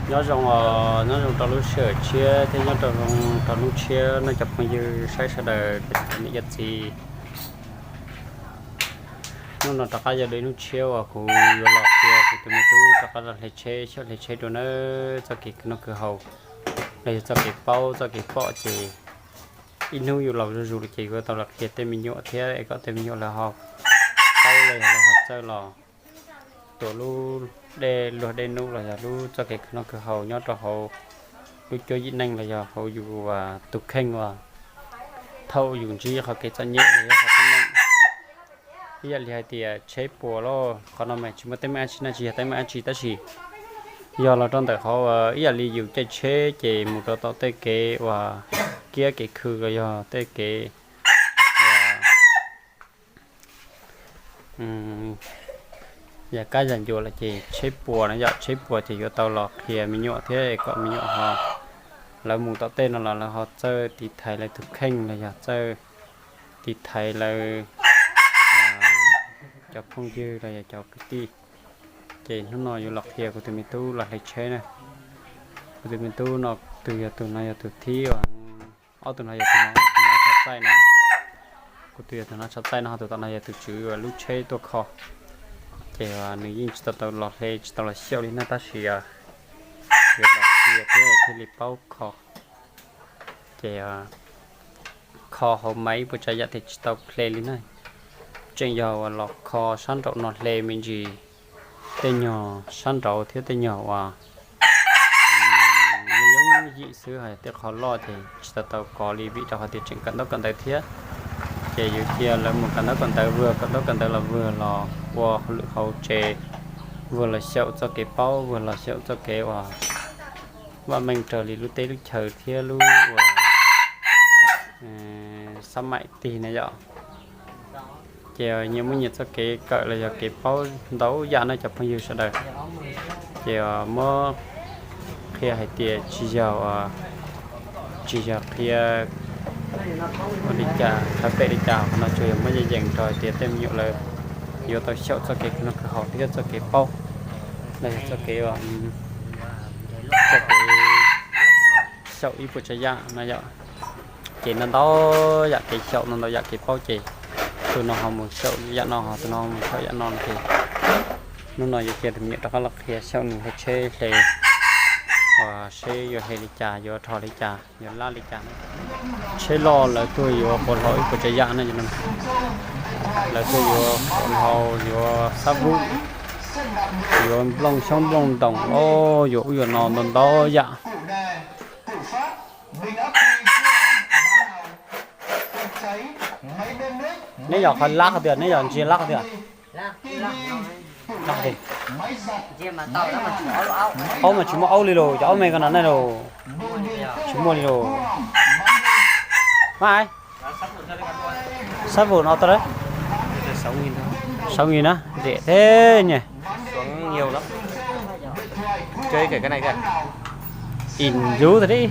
Nyob zoo os, nyob zoo rau lub sij hawm tshiab thiab nyob zoo rau hnub tshiab no cov phooj ywg saib sawv daws cov niam cov txiv. Hnub no rov qab yog ib hnub tshiab uas kuv yuav los qhia kuv tus me tub rov qab los hle tsheb, xyuam hle tsheb dua nawb. Txoj kev khwv noj khwv haus los yog txoj kev paub txoj kev pom ces ib hnub yus laus zuj zus lawm ces yuav tau los qhia tej me nyuam thiab es kom tej me nyuam lawv ho paub los yog lawv ho txawj los tua lub dej luag dej nub los yog lub txoj kev khwv noj khwv haus nyob rau hauv lub cuab yim neej los yog hauv yus tus kheej uas thaum yus ntsib qhov kev txom nyem los yog qhov teeb meem. Ib yam li hais tias tsheb puas los qhov no mas tsis muaj teeb meem dab tsi na, tsis yog teeb meem dab tsi tab sis yog los rau ntawm qhov ib yam li yus caij tsheb ces mus rau tom tej kev uas kiab kev khw los yog tej kev uas yam kab yam ncua lawm ces tsheb puas na yom, tsheb puas ces yuav tau los qhia me nyuam thiab kom me nyuam ho lawv mus tom tej no los lawv ho txawj tiv thaiv lawv tus kheej los yog txawj tiv thaiv lawv cov phooj ywg los yog cov kwv tij. Ces hnub no yuav los qhia kuv tus me tub los hle tsheb na. Kuv tus me tub no tus yog tus no yog tus thib uas ob tug no yog tus no, tus no tshaj txaij no. Kuv tus yog tus no tshaj txaij no, ho tus tom no yog tus tswv lub tsheb tuaj kho. Ces nws yeej tsis tau tau los hle tsis tau los xyaum li na tab sis yuav los qhia thiab thiaj li paub kho. Ces kho hauv mas ib puas tsav yam thiaj tsis tau hle li na. Tseem yog uas los kho sab nraum no hle me ntsis tej nyuag sab nraud thiab tej nyuag uas yooj yim xwb, hos tej qhov loj ces tsis tau tau kov li vim rau qhov tias tseem kawm ntaub kawm ntawv thiab. Ces yus cia lawv mus kawm ntaub kawm ntawv, vuag kawm ntaub kawm ntawv los vuag los ua hauj lwm hauv tsev, vuag los xyaum txoj kev paub, vuag los xyaum txoj kev uas vaj meej raws li lub teb lub chaw thiab lub uas xab maim tig na yom. Ces nyias muaj nyias txoj kev kawm los yog kev paub ntau yam no cov phooj ywg sawv daws. Ces muab qhia hais tias tsis yog, tsis yog qhia ua li cas qhia pem li cas, qhov no tsuas yog muab yeej yees rau hais tias tej me nyuam lawv yuav tau xyaum txoj kev khwv noj khwv haus thiab txoj kev paub los yog txoj kev, txoj kev xyaum ib puas tsav yam no yom. Ces ntau ntau yam kev xyaum ntau ntau yam kev paub ces tus no ho mus xyaum yam no, ho tus no ho mus xyaum yam no ces hnub no yuav cia tus me nyuam rov qab los qhia xyaum nws hle tsheb hle, seb yuav hle li cas, yuav rho li cas, yuav lab li cas. Tsheb loj lawv tuaj yuav quas hlau ib puas tsav yam na, lawv tuaj yuav quas hlau, yuav xab vub, yuav nplooj xyoob nplooj ntoos, yuav ub yuav no ntau ntau yam. Neb yog qhov lab qhov twg, neb yog ntsia lab qhov twg? Aub mas tsis muaj aub li los, cov aub me ko no ne los? Tsis muaj li los. Mas sab vum no tau lawm, sáu nghìn na, rẻ thế nhỉ. Ib lub tau di.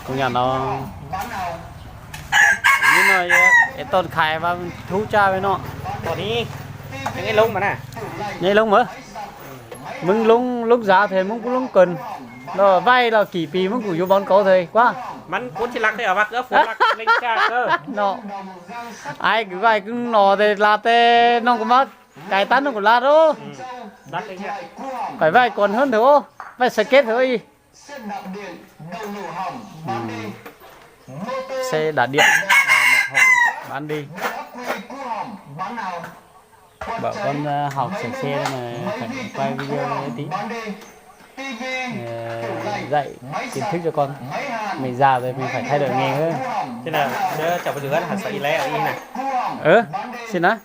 Công nhận nó Như nó, ê, tôn khai và thú cha với nó. Nhảy lông mà. Mướn lông, lông giá thì mướn cũng lông cần. Nó vay là kỷ pì mướn cũngอยู่บนเขา thì quá. Nó. Ai cứ vay cứ nó thì là thế nó cũng mất. Cài tắt nó cũng là đó. Phải vay còn hơn thôi. Vay sơ kết thôi. Xe đạp điện, bán đi. Bảo con, ờ, học sửa xe đây này, phải quay video tí. Ờ, dạy kiến thức cho con. Mình già rồi mình phải thay đổi nghề thôi. Thế là đứa chồng của Dũng hả, sợ y lé ở y này. Ừ, xin nói.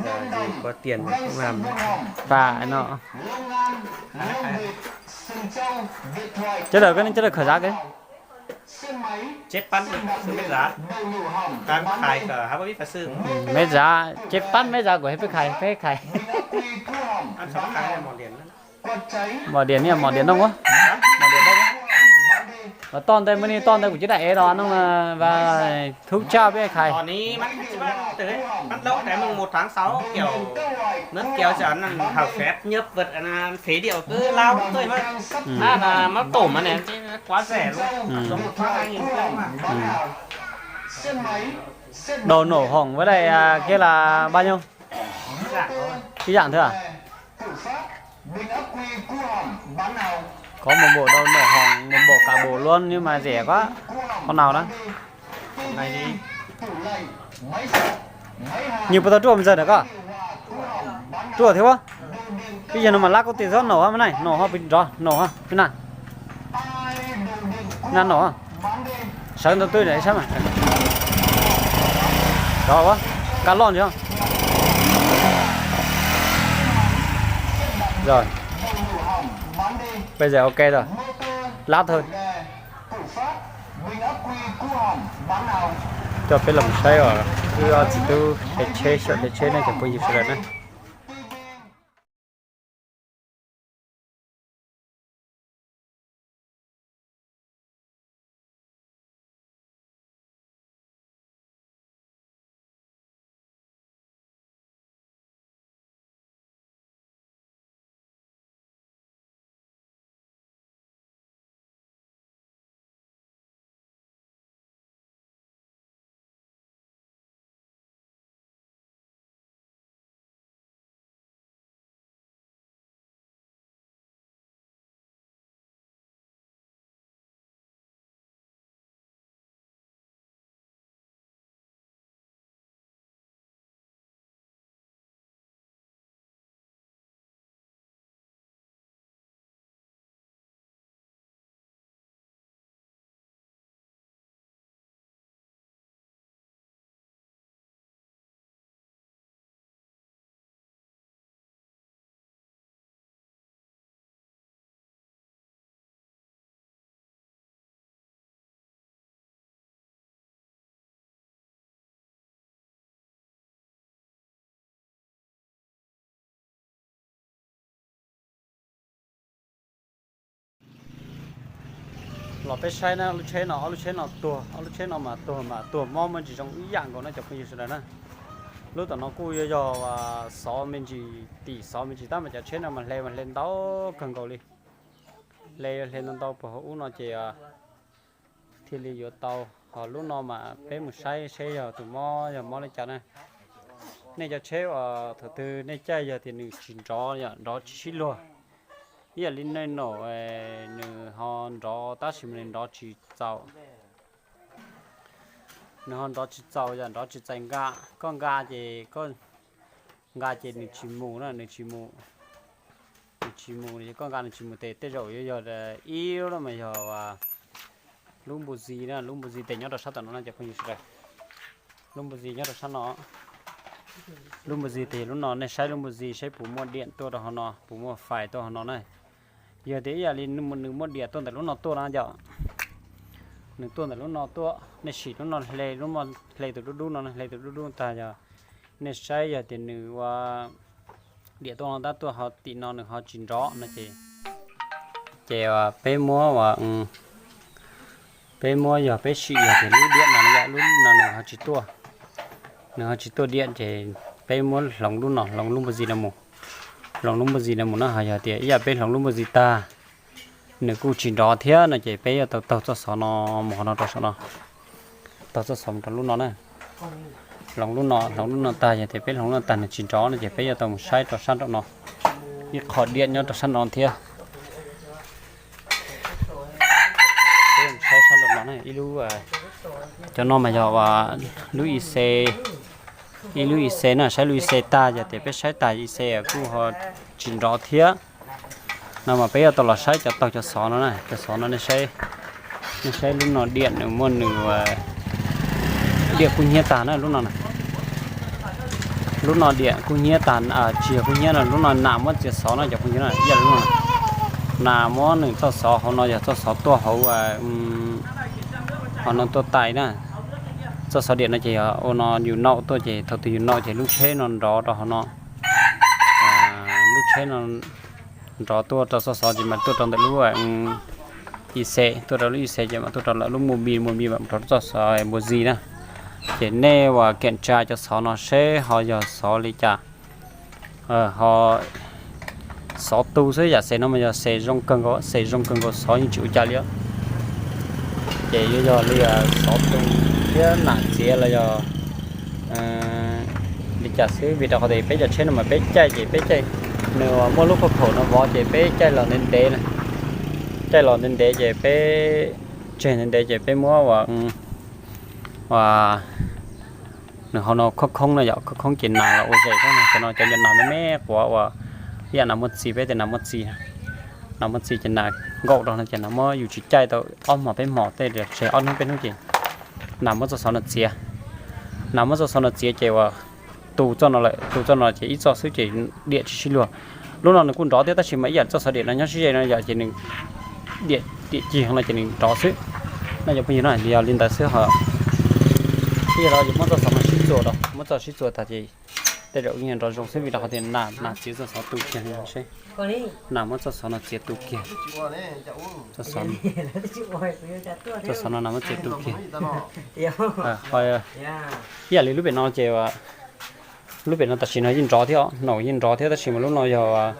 Giờ gì có tiền cũng làm. Và nó. Chế độ cái này chế độ khởi giá cái. Chết bắn sư mét giá. Cái khai cờ hả bác biết phải sư. Mét giá, chết bắn mét giá của hết biết khai, hết khai. Ăn sao khai này mỏ điện. Mỏ điện nha, mỏ điện đông quá. Mỏ điện đông quá. Và to ntawd, mus ni to ntawd kuv cia li ev los no, và thú chaa peb khai. Tỏ ní mắt, mắt lốc đấy, mùng một tháng sáu kiểu nước kéo cho ăn hào phép nhấp vật, ăn phế liệu cứ lao tôi mà. Nó là mắc tổm mà này, quá rẻ luôn. Tầm một tháng hai nghìn rưỡi mà. Đầu nổ hỏng với lại, à, kia là bao nhiêu? Cái dạng thôi à? Có một bộ đầu nổ hỏng, một bộ cả bộ luôn nhưng mà rẻ quá. Con nào đó? Này đi. Nhìn vào tao ruột mình giờ được không? Ruột thiếu á. Cái giờ nó mà lát có tiền rót nổ á, này, nổ ha, bình rõ, nổ ha, cái này. Nè nổ. Sawv ntawd twb sab mas. Rov ua, kab loj ntsis. Rồi. Bây giờ ok rồi. Lát thôi. Coj peb los saib os, wb ob txiv tub hais tsheb, xyuam hais tsheb ne cov phooj ywg sawv daws na. Los peb saib na, lub tsheb no, ob lub tsheb no tuag, ob lub tsheb no mas tuag mas tuag mob muaj ntsis zoo ib yam nkaus na cov phooj ywg sawv daws na. Lub tom no kuj yog, yog xov me ntsis, tim xov me ntsis tab mas cov tsheb no mas hle mas hle ntau kawg nkaus li. Hle hle ntau ntau puag hauv ub no ces thiaj li yuav tau. Ho lub no mas peb mus saib seb yog tus mob yog mob li cas na. Nej cov tsheb uas thaum twg nej caij yog tias nws tsis nrov, yog nrov tsis sib luag, ib yam li nej num, nws ho nrov tab sis mas nws nrov tsis txaus. Nws ho nrov tsis txaus, yog nrov tsis txais nqa, koj nqa ces koj nqa ces nws tsis mus na, nws tsis mus. Nws tsis mus, koj nqa nws tsis mus tes tej zaum yuav yog ib lub no mas yog lub npu zis na, lub npu zis tes nyob rau sab tom no na cov phooj ywg sawv daws. Lub npu zis nyob rau sab no. Lub npu zis tes lub no, nej saib lub npu zis saib puas muaj diam tuaj rau hauv no, puas muaj fais tuaj hauv no na. Yog tias ib yam li nws muaj diam tuaj ntawm lub no tuaj na yom, nws tuaj ntawm lub no tuaj, nej sim lub no hle, lub no hle tus dub dub no, hle tus dub dub tag yog nej saib yog tias nws ua diam tuaj no tab tuaj ho tim no nws ho tsis nrov no ces, ces peb muab ua, peb muab yog peb sim yog tias lub diam no yom, lub no nws ho tsis tuaj, nws ho tsis tuaj diam ces peb muab hloov lub no, hloov lub npu zis no mus, hloov lub npu zis no mus na. Ho yog tias ib yam peb hloov lub npu zis tag nws kuj tsis nrov thiab no ces peb yuav tau taug txoj xov no mus qhov no rau saum no, taug txoj xov mus rau lub no na. Hloov lub no, hloov lub no tag yog tias peb hloov lub no tag nws tsis nrov no ces peb yuav tau mus saib rau sab nraum no ib qho diam nyob rau sab no thiab. Peb mus saib sab nraum no na, ib lub, cov no mas yog lub i c, ib lub i c na, saib lub i c tag yog tias peb saib tag i c kuj ho tsis nrov thiab no mas peb yuav tau los saib cov taug cov xov no na, cov xov no nej saib, nej saib lub no diam nws muaj nws diam kub hnyiab tag na lub no na. Lub no diam kub hnyiab tag, tsis yog kub hnyiab no, lub no nas muab txiav xov no cov phooj ywg na, ib yam lub no. Nas muab nws txoj xov hauv no yog txoj xov tuaj hauv, hauv no tuaj tais na. Txoj xov diam no ces yog ua no yus naum tuaj ces thaum twg yus naum ces lub tsheb no nrov rau hauv no. Lub tsheb no nrov tuaj rau txoj xov ces mas tuaj rau ntawm lub Ib xees, tuaj rau lub ib xees ces mam tuaj rau lawv lub movie, movie mam rau txoj xov npua zis na. Ces nej uas kiểm tra cov xov no seb ho yog xov li cas, ho xov tu xwb. Yam xees no mas yog xees zoo kawg nkaus, xees zoo kawg nkaus, xov yeej tsis ua cas li os. Ces yuav yog li xov tu thiab nas txiav los yog li cas xwb, vim rau qhov tias peb cov tsheb no mas peb caij ces peb caij, nws muaj lub khuam khaum no vov ces peb caij los ntev ntev, caij los ntev ntev ces peb tseg ntev ntev ces peb muab ua, ua nws hauv no khoob khoob no yom, khoob khoob ces nas los ua zes xwb no. Cov no cov nas me me quav uas ib yam nas muaj txiv, peb tias nas muaj txiv, nas muaj txiv ces nas nkaum rau no ces nas muab yus tsis caij tau ob hmos peb hmos tej, tseg ob hnub peb hnub ces nas muab txoj xov no txiav. Nas muab txoj xov no txiav ces uas tu txoj no lawm, tu txoj no ces ib txoj xwb ces diam tsis sib luag. Lub no nws kuj nrov thiab tab sis mas ib yam txoj xov diam no nyob sib ze no yom ces nws diam, diam cig no ces nws nrov xwb. No cov phooj ywg no yog li ntawd xwb ho. Ib yam los yus muab txoj xov no sib txuas rau, muab txoj sib txuas tag ces tej zaum yeej nrov zoo xwb vim rau qhov tias nas, nas txiav txoj xov tu kiag seb. Nas muab txoj xov no txiav tu kiag. Txoj xov, txoj xov no nas muab txiav tu kiag. Ib yam li lub pem no ces lub pem no tam sim no yeej nrov thiab, no yeej nrov thiab tab sis mas lub no yog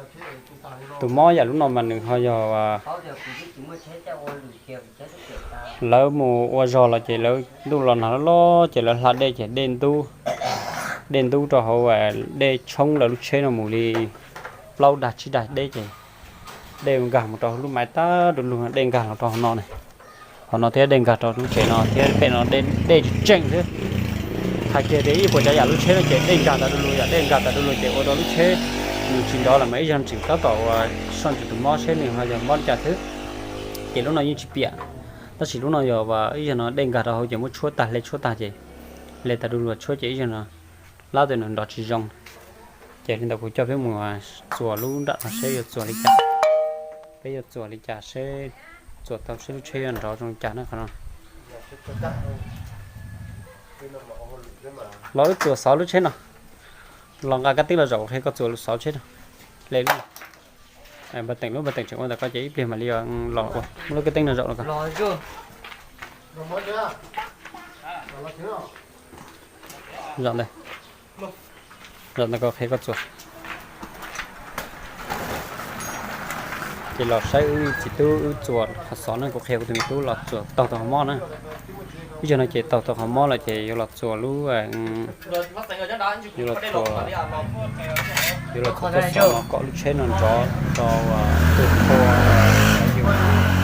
tus mob yam lub no mas nws ho yog lawv mus ua zog los ces lawv ntuj los nag loj loj ces lawv hla dej ces dej ntub, dej ntub rau hauv, dej tshoob lawv lub tsheb no mus li plaub dag tsib dag deb ces dej nkag mus rau lub maiv tag du lug, dej nkag los rau hauv no ne. Hauv no thiab dej nkag rau lub tsev no thiab pem no dej tsis tseem xwb. Hais kiag tias ib puas tsav yam lub tsheb no ces dej nkag tas du lug, yam dej nkag tas du lug ces ua rau lub tsheb nws tsis nrov los mas ib zaug tseem tab tom ua soj ntsuam tus mob seb nws ho yog mob li cas xwb. Ces lub no yeej tsis piam, tab sis lub no yog ib zaug no dej nkag rau hauv ces muab tshuab tag, hle tshuab tag ces hle tas du lug tshuab ces ib zaug no lab tus nws nrov tsis zoo. Ces li ntawd kuv coj peb mus txuas lub nram no seb yuav txuas li cas. Peb yuav txuas li cas seb, txuas tau seb lub tsheb yuav nrov zoo li cas na qhov no. Los wb txuas xov lub tsheb no. Los nqa kab teeb los zaum qhia koj txuas xov lub tsheb no. Le lub, npawg Teem lub, npawg Teem tseem ua ntawm ko ces ib pliag mam li los ua muab lub kab teeb no zaum no ko. Zaum ntawd, zaum ntawd ko qhia koj txuas. Ces los saib wb txiv tub wb txuas qhov xov na, kuv qhia kuv tus me tub los txuas taug tau qhov mob na. Ib zaug no ces taug tau qhov mob lawm ces yuav los txuas lub, yuav los txuas, yuav los txuas tau xov no kom lub tsheb no nrov rau tus qhua, yus,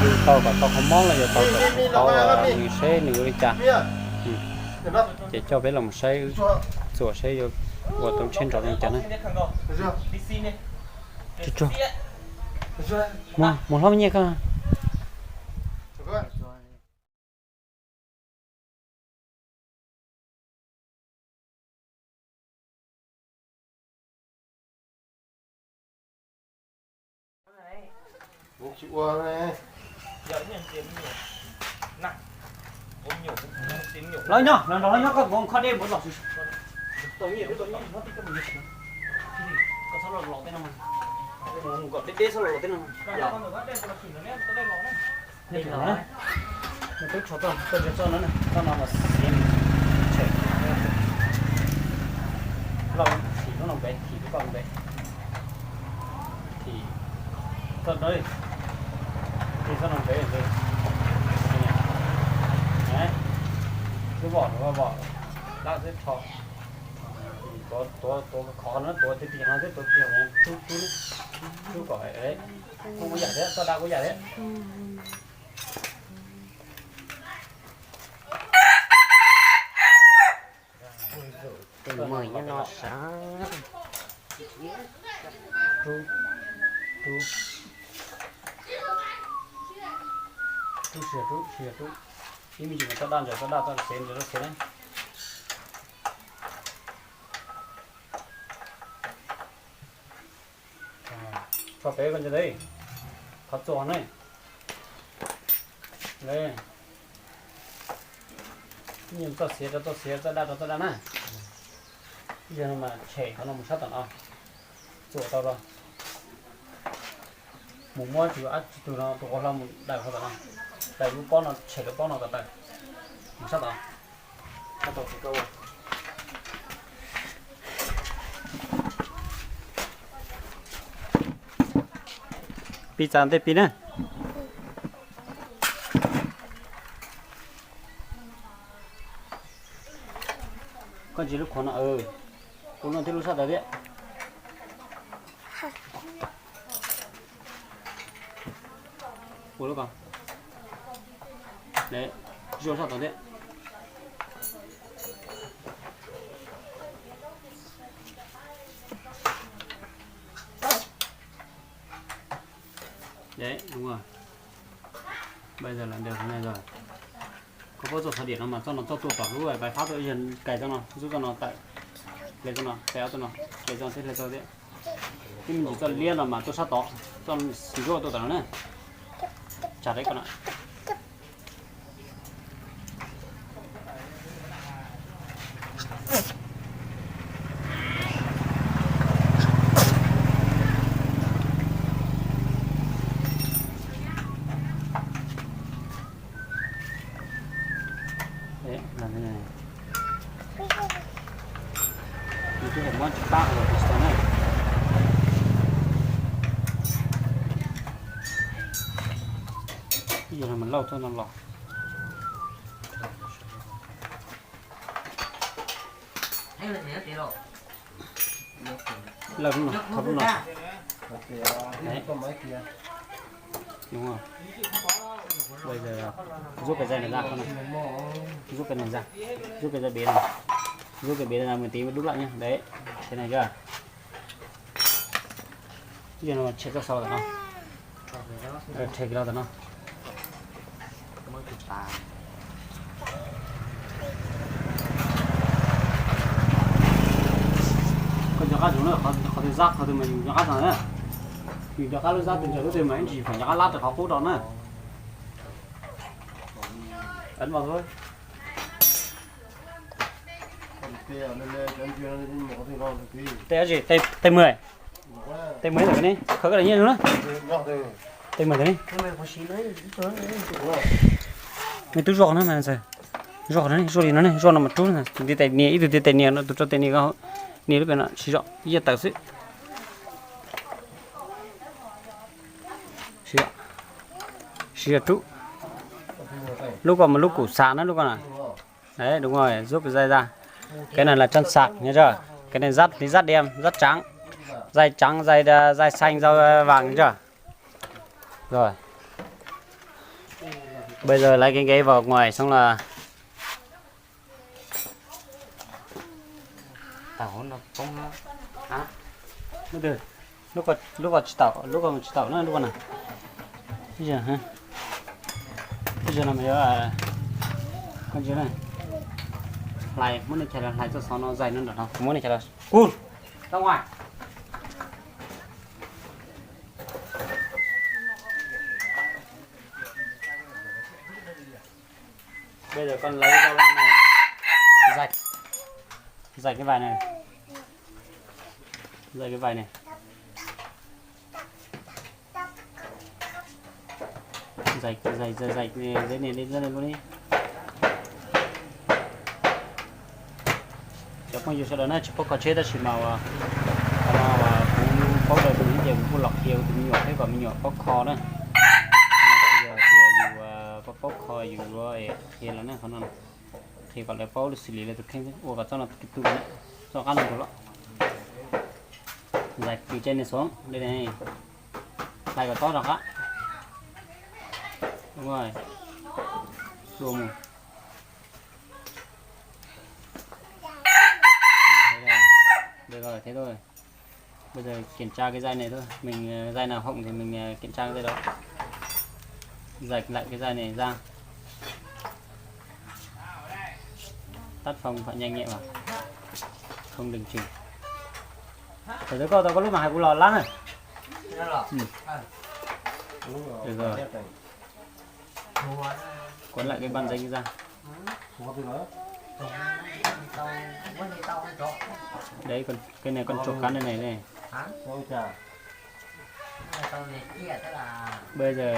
yus taug kom tau qhov mob los yog taug kom tau nws seb nws ua li cas. Ces coj peb los saib txuas seb yuav ua tau lub tsheb nrov zoo li cas na. Tsuag tsuag, mus hlob me nyiaj koj. Los nyob, los nrog los nyob, koj mus kho dej mus los. Tau nyiaj, tau nyiaj, koj txhob los los tej no, mus kom deb deb txhob los los tej no. Nws twb tsho txoj, txoj no, txoj no mas xiav nws tshem. Loj, thim lub no pem, thim lub koj pem. Thim txoj no, thim txoj no pem. Lub voj, lub voj lab xwb tsho. Tuav, tuav, tuav khov no, tuav tiag tiag no xwb, tuav tiag tiag, rub, rub, rub kom, kuj yam thiab, txoj dab kuj yam thiab. Tus muag nyob no sav. Rub, rub, rub, sia rub, sia rub. Ib me ntsis mas txoj dab ntawd, txoj dab txoj xev ntawd, txoj xev na. Tso pem koj ntsia ntawd, qhov txuas ne. Ib nyuag txoj xiav rau txoj xiav, txoj dab rau txoj dab na. Ib zaug no mas tshem qhov no mus sab tom no, txuas tau los. Mus muab tus ab tsi tus no tus quav hlau mus daws qhov tom no. Tawm lub pob no, tshem lub pob no kom tawm. Mus sab tod. Pib txav ntej pib na. Koj ntsis lub qhuav no, kuv no thiab lub sab tod thiab. Ua lub ko. Zuaj sab tod thiab. Đấy, đúng rồi. Bây giờ là đều thế này rồi. Koj paub txoj xov điểm no mas txoj no txoj tuaj tom lub bài pháp, cais txoj no, zub txoj no tawm, hle txoj no, hle ob txoj no, hle txoj thiab hle txoj thiab. Twb me ntsis txoj liab no mas tuaj sab tod, txoj ntsuab tuaj tom no na. Tsam deb ko na. Muab tsis pab los tsis tau na. Ib yam no mas lauj txoj no los. Lawm lub no, thauj lub no. Đúng rồi. Bây giờ rút cái dây này ra con này. Rút cái này ra. Rút cái dây bế này. Rút cái bế này ra một tí mới đút lại nhá. Đấy. Thế này chưa? Ib yam no tshem txoj sau tod no. Tshem kiag los tod no. Koj nco qab zoov na, qhov twg zab qhov twg mas yus nco qab tau na. Yus nco qab lub zab twg ntawm lub twg mas ib ntsis yus nco qab lab rau qhov qub rau na. Tej dab tsi, tej mười. Tej mười ntawm ko ne, khawb koj daim nyiaj no na. Tej mười ntawm ne. Nws twb zuaj qhov no mas, zuaj qhov no ne, zuaj li no ne, zuaj no mas rub na, tus ntiaj teb nias, ib tug ntiaj teb nias no, tus rau tes nias, nias lub pem no, siv zog ib yam tawm xwb. Siv zog, siv zog rub. Lub ko mas lub kub xav na lub ko na. Đấy, đúng rồi, rút cái dây ra. Cái này là chân sạc, nhớ chưa? Cái này dắt, đi dắt đi em, dắt trắng. Dây trắng, dây, dây xanh, dây vàng, nhớ chưa? Rồi. Bây giờ lấy cái ghế vào ngoài xong là Tau hauv no poob no. Hab, lub twg? Lub ko, lub ko tsis taus, lub ko tsis taus na, lub ko na. Ib zaug, ib zaug no mas yuav, koj ntsia na. Hlais, muab nej chaw los hlais txoj xov no zais no nram no, kuv muab nej chaw los. Kuv, ra ngoài. Bây giờ con lấy cái dao lăm này, rạch, rạch cái vải này, rạch cái vải này, rạch, rạch, rạch, rạch cái dây này lên, dây này luôn đi. Cov phooj ywg sawv daws na, tsis paub kho tsheb tab sis mas qhov no kuv paub daws tus ib ces kuv kuj los qhia tus me nyuam thiab kom me nyuam paub kho na. Yog tias yus paub, paub kho yus yuav qhia lawv na, qhov no qhia kom lawv paub xws li lawv tus kheej xwb, ua kom txoj no tu, txoj qab no nrug los. Zais kis ceg nej xoom li ne, hlais kom tob rov qab. Đúng rồi. Xua mus. Được rồi, thế thôi. Bây giờ kiểm tra cái dây này thôi. Mình, ờ, dây nào hỏng thì mình, ờ, kiểm tra cái dây đó. Rạch lại cái dây này ra. Tắt phông phải nhanh nhẹ vào. Không đừng chỉnh. Để tôi coi, tôi có lúc mà hãy cũng lo lắng này. Được rồi. Quấn lại cái băng dính ra. Đấy, con, cái này con chuột cắn đây này, này. Bây giờ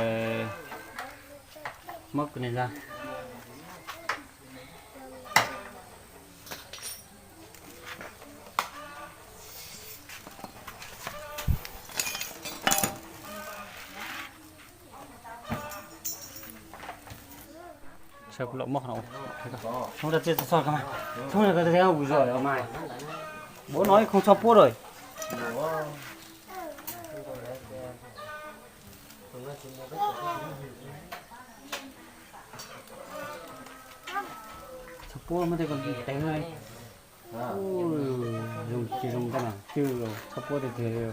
Muab kuv niam za. Sawv kuv los muab qhov no. Thoob rau txiaj txog txog ko mas. Thoob rau ko txiaj kuv zom os mas. Npaum no ib khoom txhob puab lawm. Txhob puab muab tej ko tev. Zoo tsis zoo tej no cwj txhob puab tiag tiag li.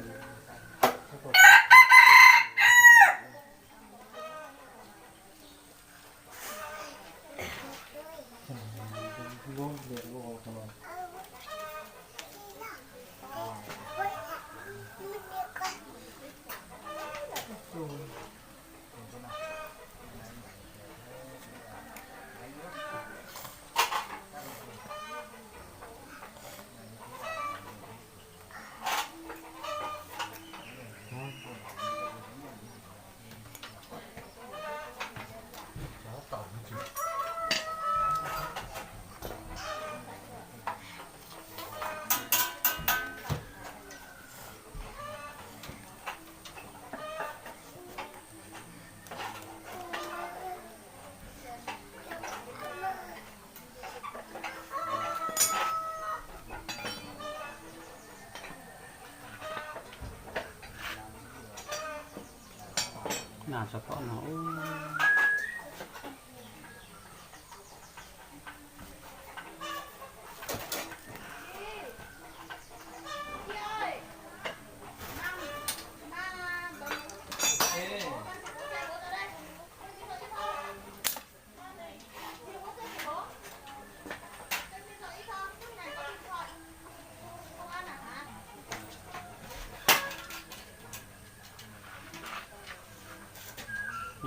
Nas saum toj no.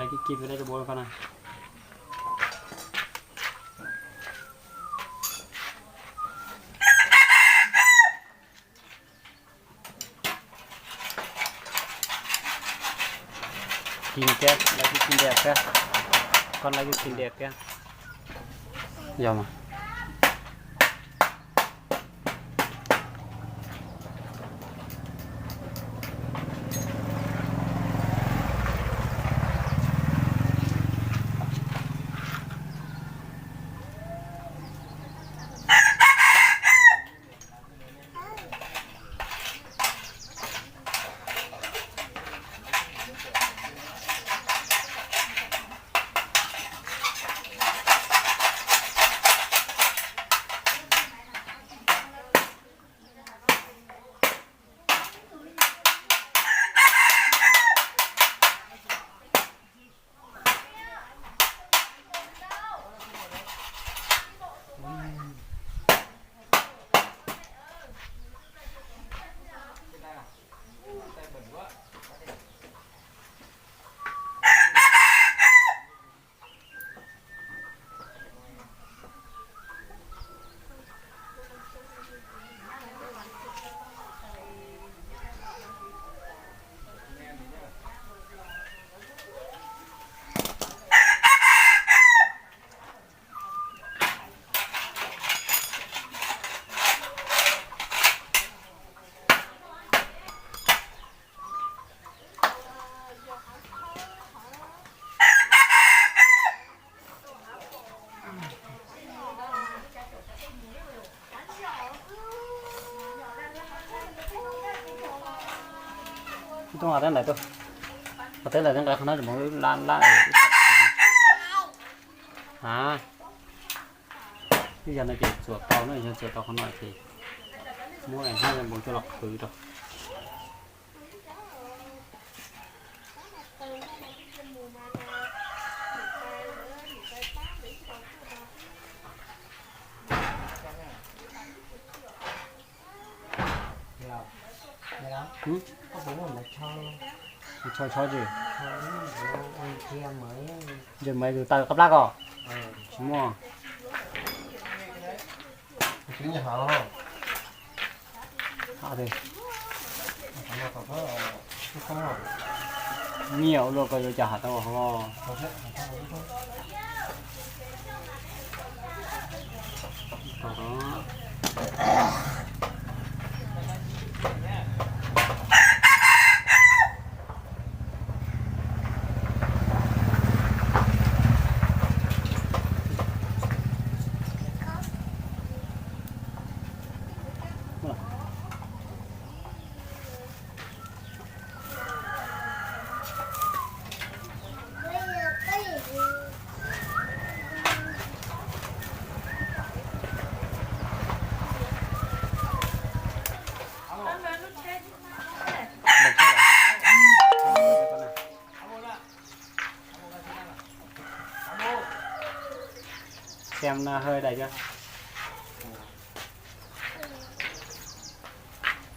Lawv kib kib pem dej rau npua rau koj na. Kib thiab, lawv kib kib thiab, koj lawv kib kib thiab. Yog mas. Tub, teb ntawm tub, teb ntawm teb nqa qhov no mus lab lab. A, ib yam no ces txuas tau na, yog txuas tau qhov no ces muab hnab npoo coj los qhwv rau. Tso tso tsis, ntsej muag tus taw qab plab ko tsis muaj. Nyiam ua luaj koj yuav cas has tau hauv los. Hơi đài chưa?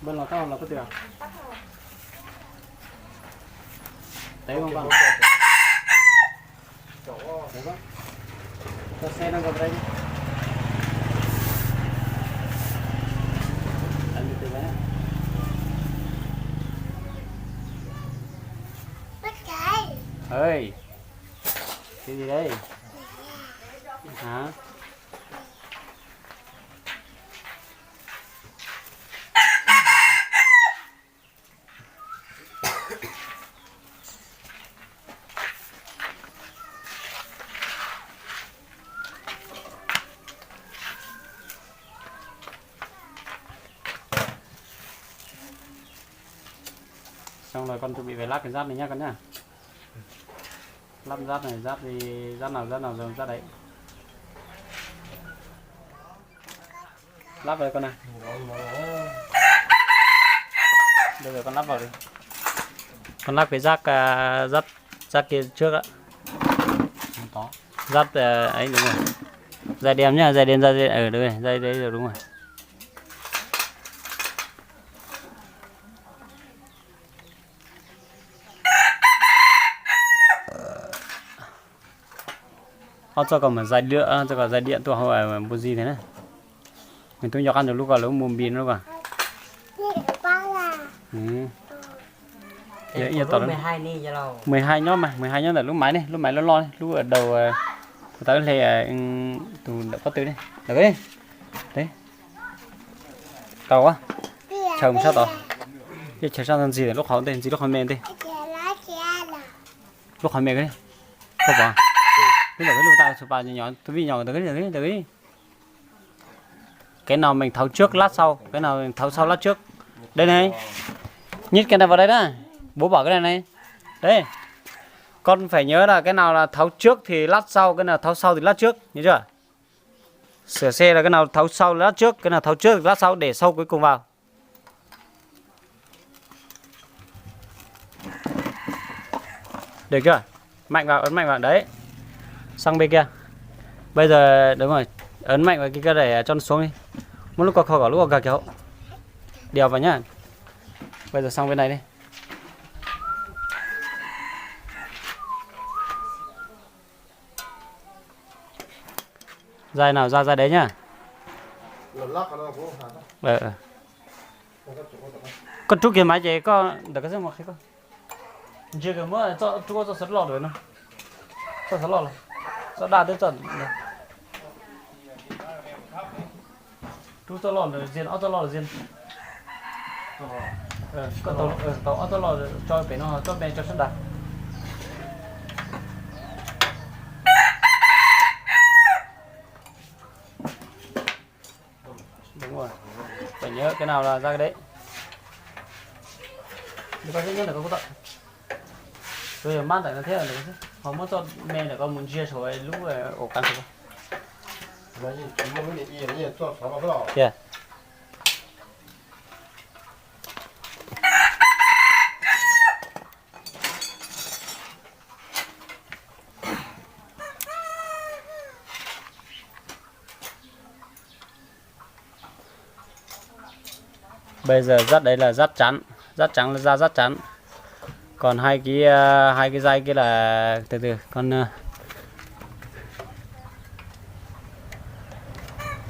Bên lò tao lò có tuyệt. Đấy không con? Đấy không? Tao xe đang gặp đây. Anh từ từ đấy. Ơi. Cái gì đây? Hả? Xong rồi con chuẩn bị về lắp cái giáp này nhá con nhá. Lắp giáp này, giáp gì, giáp nào, giáp nào, giáp đấy. Lắp vào đây con này. Bây giờ con lắp vào đi. Con lắp cái giáp, à, giáp, giáp kia trước á. Giáp, à, ấy đúng rồi. Dây đen nhá, dây đen, dây đen, ừ, đúng rồi, dây đấy là đúng rồi. Ob txoj ko mas zais diam, txoj ko zais diam tuaj hauv npua zis thiab na. Nws twb nco qab ntawm lub ko lub npua npis no lub ko. Mười hai nyob mas, mười hai nyob ntawm lub maiv ne, lub maiv loj loj ne, lub đầu, kuv tau hle tus ntawm pob tw ne. Tau, chaws mus sab tod, chaws sab ntawd ntxig lub qhov ntej, ntxig lub qhov me ntej. Lub qhov me, koj pom, lub ntawm lub ta xu pa nyob tus vij nyom ntawd. Cái nào mình tháo trước lát sau, cái nào mình tháo sau lát trước. Đây này. Nhét cái này vào đây đó. Bố bảo cái này này. Đây. Con phải nhớ là cái nào là tháo trước thì lát sau, cái nào tháo sau thì lát trước, nhớ chưa? Sửa xe là cái nào tháo sau lát trước, cái nào tháo trước thì lát sau, để sau cuối cùng vào. Được chưa? Mạnh vào, ấn mạnh vào đấy. Sang bên kia. Bây giờ đúng rồi, ấn mạnh vào cái, cái đẩy cho nó xuống đi. Một lúc qua khỏi, khỏi lúc qua gạt kéo. Đèo vào nhá. Bây giờ sang bên này đi. Dây nào ra dây đấy nhá. Ờ, ờ. Koj rub kiag mas ces koj ntawm koj xwb mas qhia koj. Ntsia kawg muab txoj rub txoj xov loj lawm no. Txoj xov loj los txoj daj twb txoj. Rub txoj loj lawm zias, ob txoj loj lawm zias. Koj tau, tau ob txoj loj tso pem no, txoj me tso sab nrad. Đúng rồi. Phải nhớ cái nào là ra cái đấy. Được rồi, nhớ là có tặng. Rồi mát tại nó thế là được chứ. Họ muốn cho mẹ là con muốn chia sổ ấy, lũ ở ổ cắn sổ. Kìa. Bây giờ dắt đấy là dắt chắn, dắt chắn là ra dắt chắn. Còn hai cái, ờ, hai cái dây kia là từ từ con, ờ,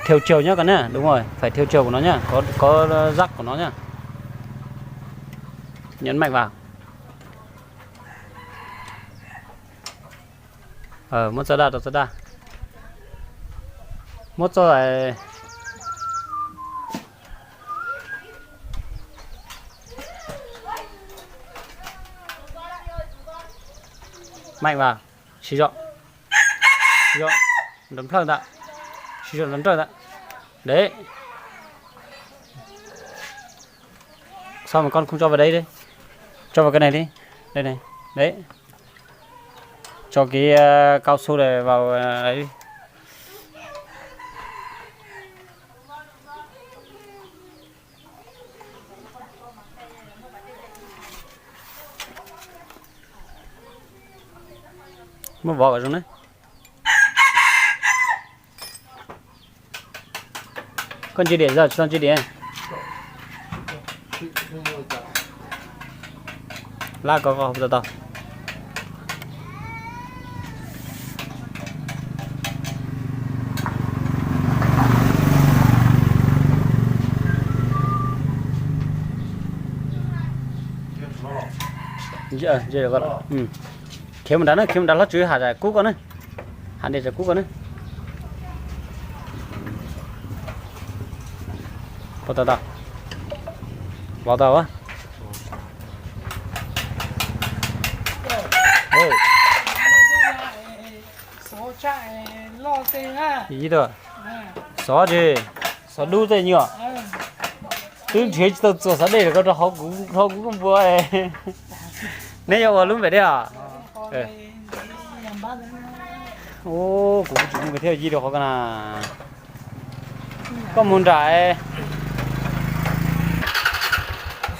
theo chiều nhá con nhá, đúng rồi, phải theo chiều của nó nhá, có có dắt của nó nhá. Nhấn mạnh vào. Ờ, muab txoj daj rau txoj daj. Muab txoj, mạnh vào. Siv zog. Siv zog. Nrov nplhawj ntag. Siv zog nrov nplhawj ntag. Đấy. Sao mà con không cho vào đấy đi? Cho vào cái này đi. Đây này. Đấy. Cho cái, ờ, cao su này vào, ờ, đấy đi. Muab vov kom zoo na. Koj ntsia diam, tsis tau ntsia diam. Lab ko tau tau. Khiav mus nrad na, khiav mus nrad hlob tswv, ham kub koj na. Ham de kub koj na. Pov tau tau. Pov tau. Xov tsis, xov dub tej nyuam. Twb nrhiav tsis tau txuas xov dej rau kuv, rau kuv koj npua. Neb yuav ua lub npem dej os? Kuv tsis mus thiab, yig rau qhov ko na. Koj mus nram,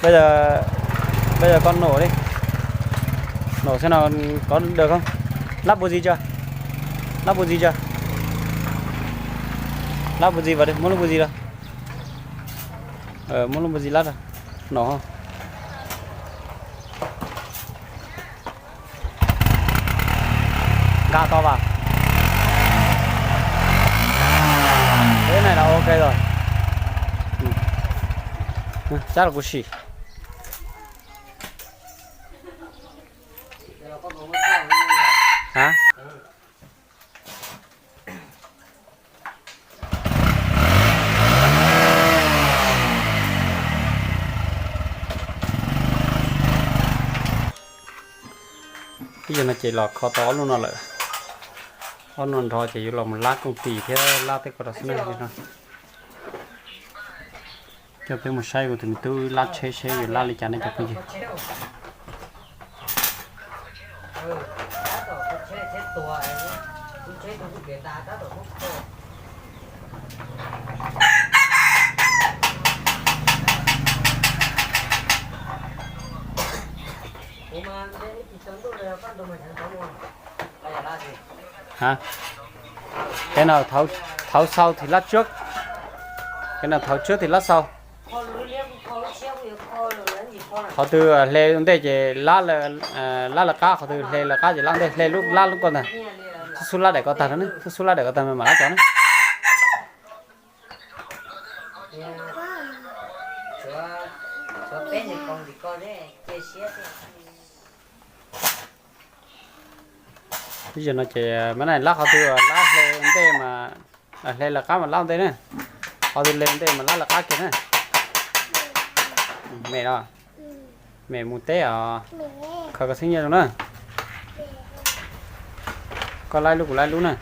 bây giờ, bây giờ con nổ đi. Nổ xem nào có được không? Lắp buộc gì chưa? Lắp buộc gì chưa? Lắp buộc gì vào đây, muốn lắp buộc gì đâu? Ờ, muốn lắp buộc gì lắp rồi. Nổ không? Nqa to vào. Thế này là ok rồi. Ừ. Chắc là của Sỉ. Hả? Ib zaug no ces los kho tau ob lub no lawm. Ob lub no nrho ces yuav los mus lab kooj tis thiab lab tej ko rau xwb na. Coj peb mus saib kuv tus me tub lab tsheb seb yuav lab li cas ne cov phooj ywg. Hả? Cái nào tháo, tháo sau thì lắp trước. Cái nào tháo trước thì lắp sau. Qhov twg hle ua ntej ces lab, lab lawv qab, qhov twg hle lawv qab ces lab ua ntej, hle lub lab lub ko ntag. Xub xub lab daim ko tag rau ne, xub xub lab daim ko tag mam lab cov ne. Ib zaug no ces mas lab qhov twg lab hle ua ntej mas, hle lawv qab mas lab ua ntej na. Qhov twg hle ua ntej mas lab lawv qab kiag na. Mem no, mem mus teb os. Khaws koj xeeb nyiaj zoo na. Koj lab lub kuv lab lub na.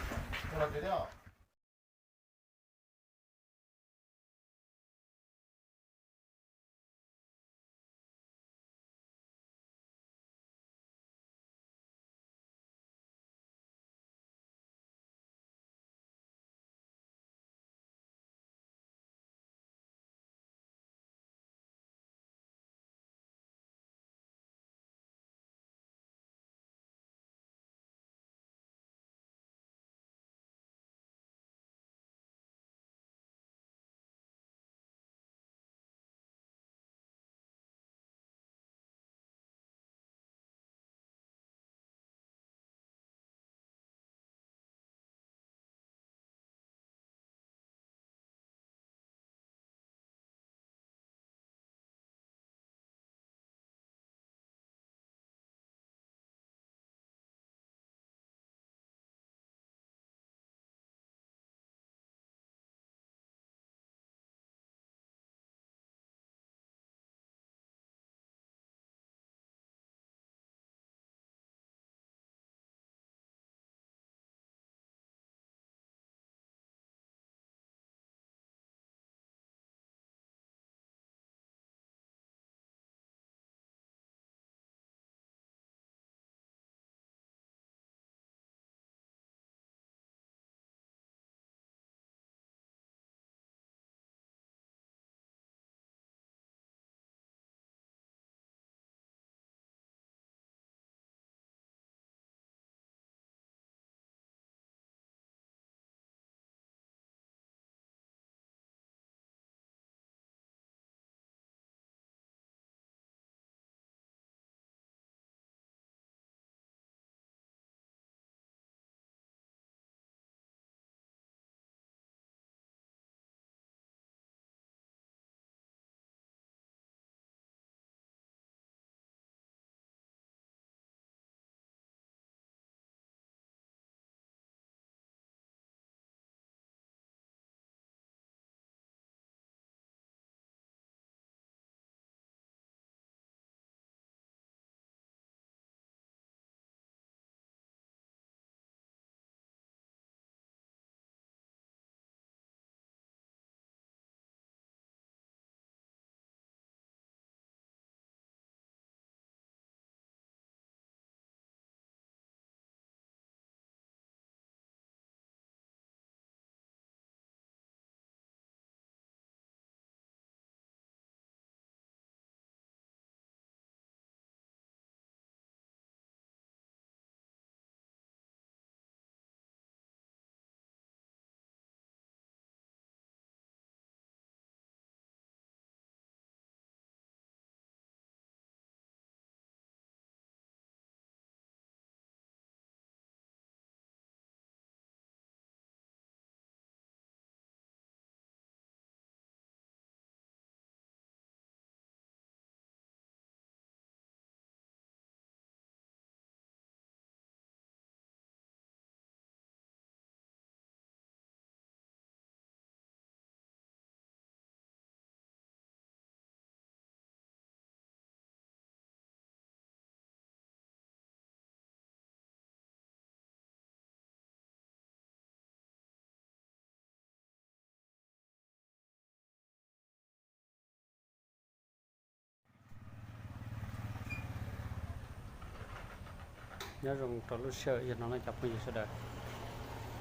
Nyob zoo rau lub sij hawm yog no no cov phooj ywg sawv daws.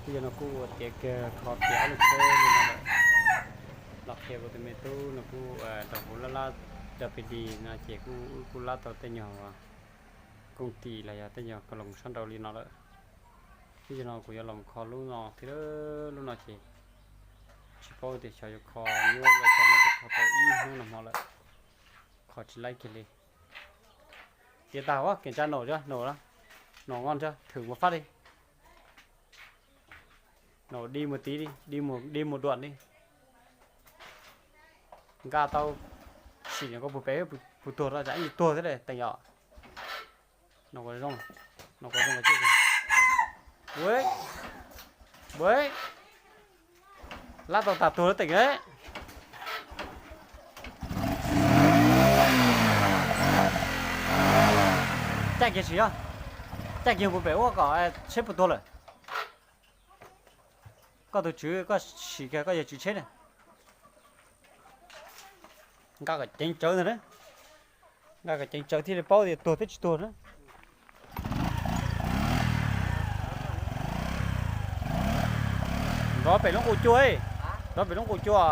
Twb yog no kuj ua tiav kiag kho tiav ob lub tsheb li no lawm. Los qhia kuv tus me tub no kuj nrog kuv lab lab da pes dis no ces kuj wb kuj lab tau tej nyuag kooj tis los yog tej nyuag ko loos sab nraud li no lawm. Twb yog no kuv yuav los kho lub no thiab, lub no ces tsis paub tias xyov yuav kho nyuaj li cas no, twb kho tau ib hnub no hmo lawm, kho tsis laib kiag li. Tiav tag, kev tsa nổ cho, nổ đó. Nổ ngon chưa? Thử một phát đi. Nổ đi một tí đi, đi một, đi một đoạn đi. Nkaj tau sim no koj puas pem, puas tuag, tsam ib tuag thiab teem yom. Nổ có rung, nổ có rung là chết rồi. Ui, ui. Lab tau tas tuag lawm teem. Caij kiag sim, caij kiag puas pem ua kom tsheb puas tuag lawm. Koj tus tswv, koj sim kiag koj yog tswv tsheb na. Nkaj kom ceev tsawv ntag na. Nkaj kom ceev tsawv thiaj li paub tias tuag thiab tsis tuag na. Nrov pem lub nqus cua, nrov pem lub nqus cua.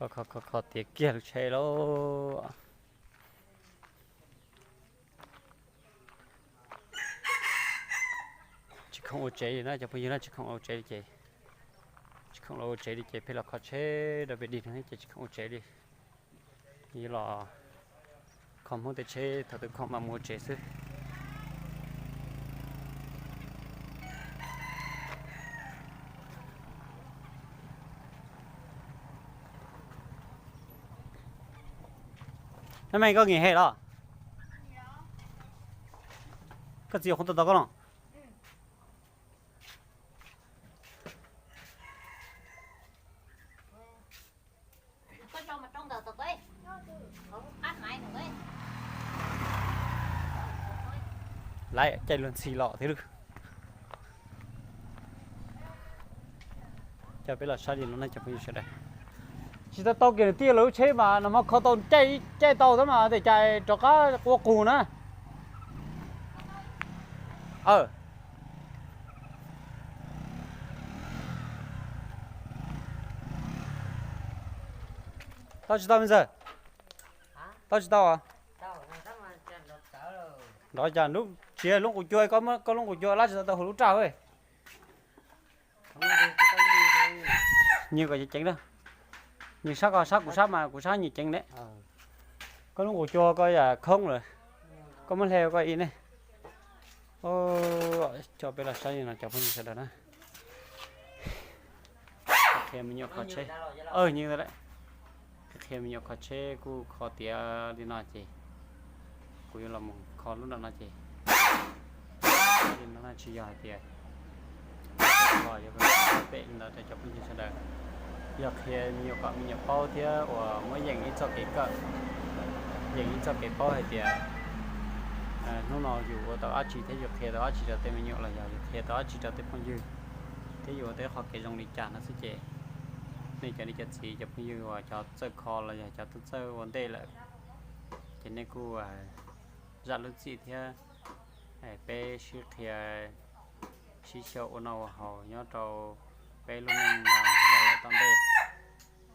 Kho, kho, kho, kho tiav kiag lub tsheb lauj. Tsis khoom ua tsev li na cov phooj ywg na, tsis khoom ua tsev li ces, tsis khoom los ua tsev li ces pheej los kho tsheb rau pem dig no ces tsis khoom ua tsev li. Yuav los kho Hmoob tej tsheb thaum twg khoom mam mus ua tsev xwb. Nab me koj nghỉ hè los? Koj txiv yuav qhov tau tau koj los? Lawv caij luag ntxhi los thiab lawm. Coj peb los saib li no ne cov phooj ywg sawv daws. Tsis tau tau kiag niam tij lawv lub tsheb mas nag hmo kho tau caij, caij tau tab mas tes cais rov qab ua qus na. Tau tsis tau me ntxawg? Tau tsis tau? Nrov cas lub tsis lub nqus cua, koj lub nqus cua lab tsis tau tau hauv lub raj. Nyias kom ceev ceev na. Nyias sab koj sab kuv sab mas kuv sab nyias ceev ne. Koj lub nqus cua koj yam khoob lawm. Koj muab hle koj ib ne. Coj peb los saib li no cov phooj ywg sawv daws na. Qhia me nyuam kho tsheb. Nyias ntawd, qhia me nyuam kho tsheb kuj kho tiav li no ces kuv yuav los mus kho lub nram no ces li no tsis yog hais tias kho yuav pem li ntawd rau cov phooj ywg sawv daws. Yog qhia me nyuam kom me nyuam paub thiab uas muab yeem ib txoj kev kawm, yeem ib txoj kev paub hais tias hnub no yus ua tau dab tsi thiab yus qhia tau dab tsi rau tej me nyuam los yog yus qhia tau dab tsi rau tej phooj ywg thiab yus ua tau qhov kev zoo li cas no xwb ces nej cov niam cov txiv cov phooj ywg uas cov txawj kho los yog cov txawj ua ntej lawm ces nej kuj zam lub txim thiab peb sib qhia sib xyaw ua noj ua haus nyob rau peb lub neej tom ntej.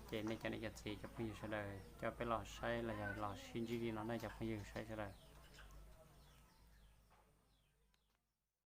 Ces nej cov niam cov txiv cov phooj ywg sawv daws coj peb los saib los yog los sib ntsib li no nej cov phooj ywg saib sawv daws.